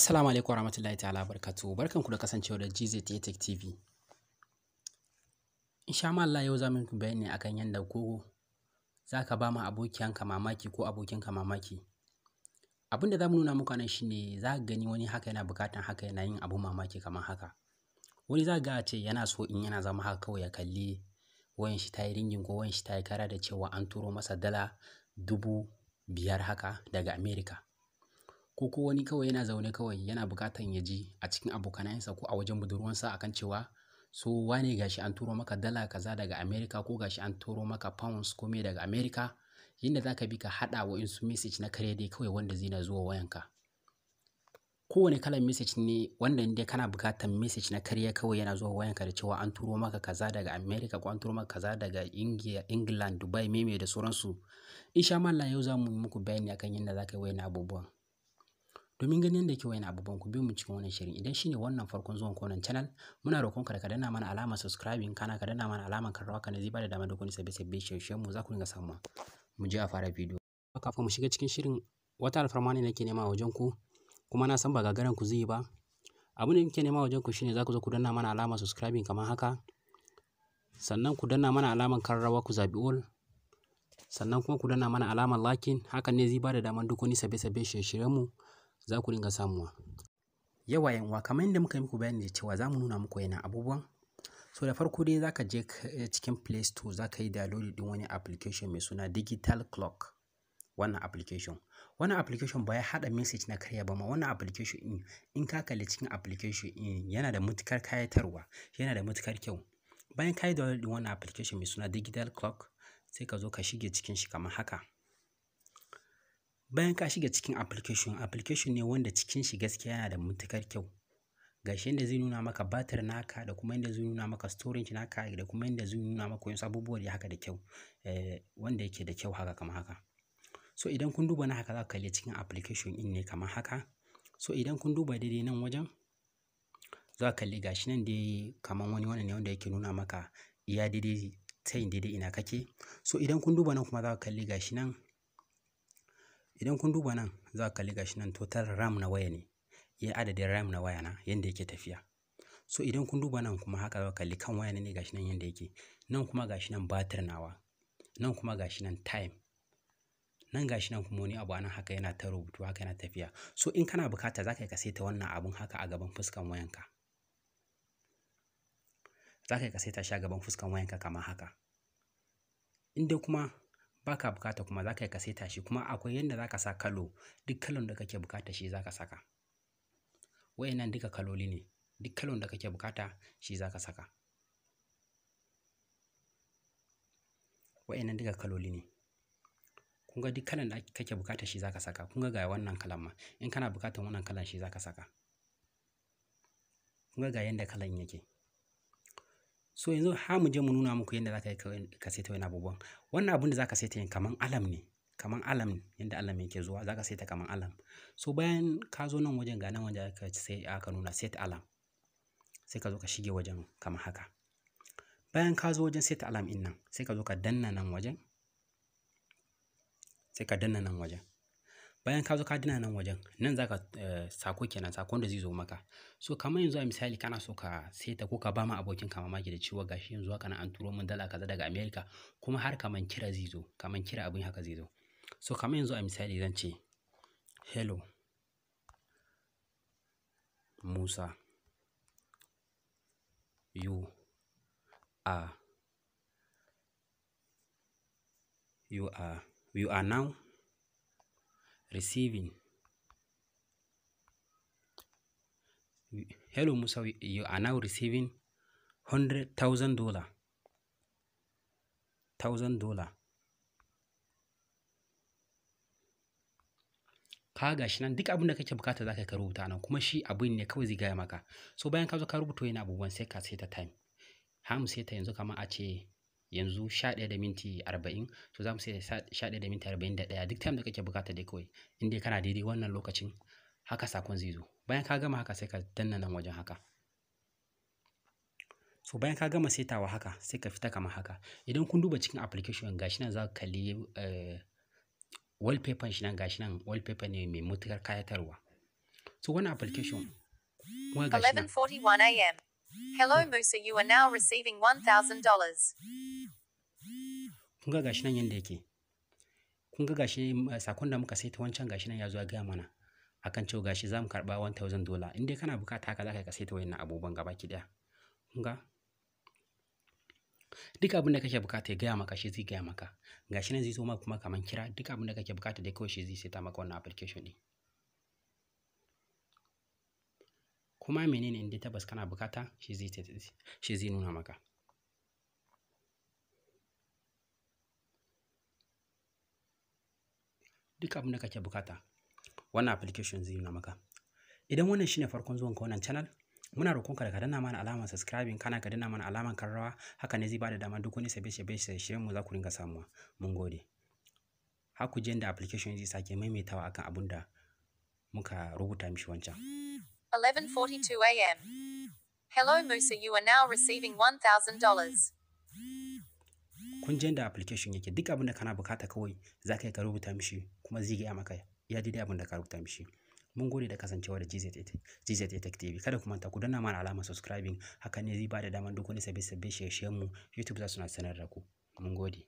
Assalamu alaikum warahmatullahi ta'ala barkatu. Barkanku da kasancewa da GZA Tech TV. Insha Allah yau za mu yi bayani akan yadda ko za ka ba ma abokiyanka mamaki ko abokinka mamaki. Abin da za mu nuna muku anan shine za ka gani wani haka yana buƙatan haka yana yin abun mamaki kamar haka. Wani za ka ga a ce yana so in yana zama haka kawai ya kalli wayan shi ta yi ringin ko wayan shi ta yi kara da cewa an turo masa $5,000 haka daga America. Ko wani kawai yana zaune kawai yana buƙatan ya ji a cikin abokanayensa ko a wajen budurwansa akan cewa so wane gashi an turo maka dala kaza daga America ko gashi an turo maka pounds ko me daga America. Yanda za ka bi ka haɗa wa'insu message na karya dai kawai wanda zai na zuwa wayanka. Kowane kalan message ne wanda in dai kana buƙatan message na karya kawai yana zuwa wayanka da cewa an turo maka kaza daga America ko an turo maka kaza daga Ingiya, England, Dubai, meme da sauransu. Insha Allah yau za mu yi muku bayani akan yadda za ka yi wayannan abubuwan. Domin ganin yadda yake wayannan abubuwan ku biyo mu cikin wannan shirin. Idan shine wannan farkon zuwan ku wannan channel, muna roƙon ka da ka danna mana alamar subscribing kana ka danna mana alamar karrawa kana zai bada dama duk wani sabbe-sabbe shirye-shiryen mu za ku dinga samuwa. Mu je a fara bidiyo. Kafin mu shiga cikin shirin, wata alfarma ne nake nema a wajen ku kuma na san ba gagaran ku zai yi ba. Abin da nake nema a wajen ku shine za ku zo ku danna mana alamar subscribing kamar haka. Sannan ku danna mana alamar karrawa ku zaɓi all. Sannan kuma ku danna mana alamar liking. Hakan ne zai bada daman duk wani sabbe-sabbe shirye-shiryen mu za ku dinga samuwa. Yawa yan uwa, kamar yadda muka yi muku bayani da cewa za mu nuna muku wayannan abubuwan. So da farko dai za ka je cikin Play Store za ka yi download ɗin wani application mai suna Digital Clock. Wannan application. Wannan application ba ya haɗa message na karya ba ma, wannan application ɗin in ka kalli cikin application ɗin yana da matuƙar kayatarwa, yana da matuƙar kyau. Bayan ka yi download ɗin wannan application mai suna Digital Clock, sai ka zo ka shige cikin shi kamar haka. Bayan ka shiga cikin application, application ne wanda cikin shi gaskiya yana da matuƙar kyau. Gashi yanda zai nuna maka batir naka da kuma yanda zai nuna maka storage naka da kuma yanda zai nuna maka wasu abubuwa da haka da kyau, wanda yake da kyau haka kamar haka. So idan kun duba nan haka za ku kalli cikin application ɗin ne kamar haka. So idan kun duba daidai nan wajen, za ku kalli gashi nan dai kamar wani wannan ne wanda yake nuna maka iya daidai tsayin daidai ina kake. So idan kun duba nan kuma za ku kalli gashi nan. Idan kun duba nan za ku kalli gashi nan total RAM na waya ne. Iya adadin RAM na waya na yanda yake tafiya. So idan kun duba nan kuma haka za ku kalli kan waya ne gashi nan yanda yake. Nan kuma gashi nan batir nawa. Nan kuma gashi nan time. Nan gashi nan kuma wani abu anan haka yana ta rubutu haka yana tafiya. So in kana bukata za ka iya ka saita wannan abun haka a gaban fuskan wayanka. Za ka iya ka saita shi a gaban fuskan wayanka kamar haka. In dai kuma ba ka bukata kuma za ka iya ka saita shi kuma akwai yanda za ka sa kalo. Duk kalon da kake bukata shi za ka saka. Wayannan duka kaloli ne. Duk kalon da kake bukata shi za ka saka. Wayannan duka kaloli ne. Kun ga duk kalan da kake bukata shi za ka saka. Kun ga ga wannan kalan ma. In kana bukatan wannan kalan shi za ka saka. Kun ga ga yanda kalan yake. So yanzu har mu je mu nuna muku yanda za ka yi ka saita wannan abubuwan. Wannan abun da za ka saita yin kamar alarm ne. Kamar alarm yanda alarm yake zuwa za ka saita kamar alarm. So bayan ka zo nan wajen ga nan wajen aka sai aka nuna set alarm. Sai ka zo ka shige wajen kamar haka. Bayan ka zo wajen set alarm ɗin nan sai ka zo ka danna nan wajen. Sai ka danna nan wajen. Bayan ka zo ka danna nan wajen, nan za ka sako kenan sakon da zai zo maka. So kamar yanzu a misali kana so ka saita ko ka ba ma abokinka mamaki da cewa gashi yanzu haka nan an turo mun dala kaza daga America kuma har kaman kira zai zo, kaman kira abin haka zai zo. So kamar yanzu a misali zan ce hello Musa, you are, you are, you are now receiving. Hello Musa, you are now receiving $100,000. $1,000. Ka gashi nan duk abin da kake bukata za ka rubuta nan kuma shi abun ne kawai zai gaya maka. So bayan ka zo ka rubuta wayannan abubuwan sai ka saita time. Har mu saita yanzu kamar a ce yanzu 11:40, to za mu saita 11:41. Duk time da kake bukata dai kawai in dai kana daidai wannan lokacin haka sakon zai zo. Bayan ka gama haka sai ka danna nan wajen haka. So bayan ka gama saitawa haka sai ka fita kamar haka. Idan kun duba cikin application gashi nan za ka kalli wallpaper shi nan gashi nan wallpaper ne mai matuƙar kayatarwa. So wannan application, kuma gashi nan. 11:41 a.m. Hello Musa, you are now receiving $1,000. Kun ga gashi nan yanda yake. Kun ga gashi sakon da muka saita wancan, gashi nan ya zo ya gaya mana akan cewa gashi za mu karɓa $1000. In dai kana bukata haka, za ka saita wayannan abubuwan gabaki ɗaya. Kun ga duk abin da kake bukata ya gaya maka, shi zai gaya maka. Gashi nan zai zo maka kuma kaman kira. Duk abin da kake bukata dai kawai shi zai saita maka wannan application ɗin. Kuma menene, in dai tabbas kana bukata, shi zai nuna maka. Duk abin da kake bukata, wannan application zai nuna maka. Idan wannan shine farkon zuwanka wannan channel, muna roƙonka da ka danna mana alamar subscribing, kana ka danna mana alamar karrawa. Haka ne zai bada dama duk wani sabbin shirye mu za ku ringa samuwa. Mun gode. Har ku ji yanda application zai sake maimaitawa akan abun da muka rubuta mishi wancan. 11:42 a.m. Hello Musa, you are now receiving $1,000. Kun ji yanda application yake. Duk abin da kana bukata kawai za ka yi ka rubuta mishi, kuma zai gaya maka ya daidai abin da ka rubuta mishi. Mun gode da kasancewa da GZ Tech TV. Kada ku manta ku danna mana alamar subscribing. Haka ne zai bada damar duk wani sabbin shirye-shiryen mu, YouTube za su na sanar da ku. Mun gode.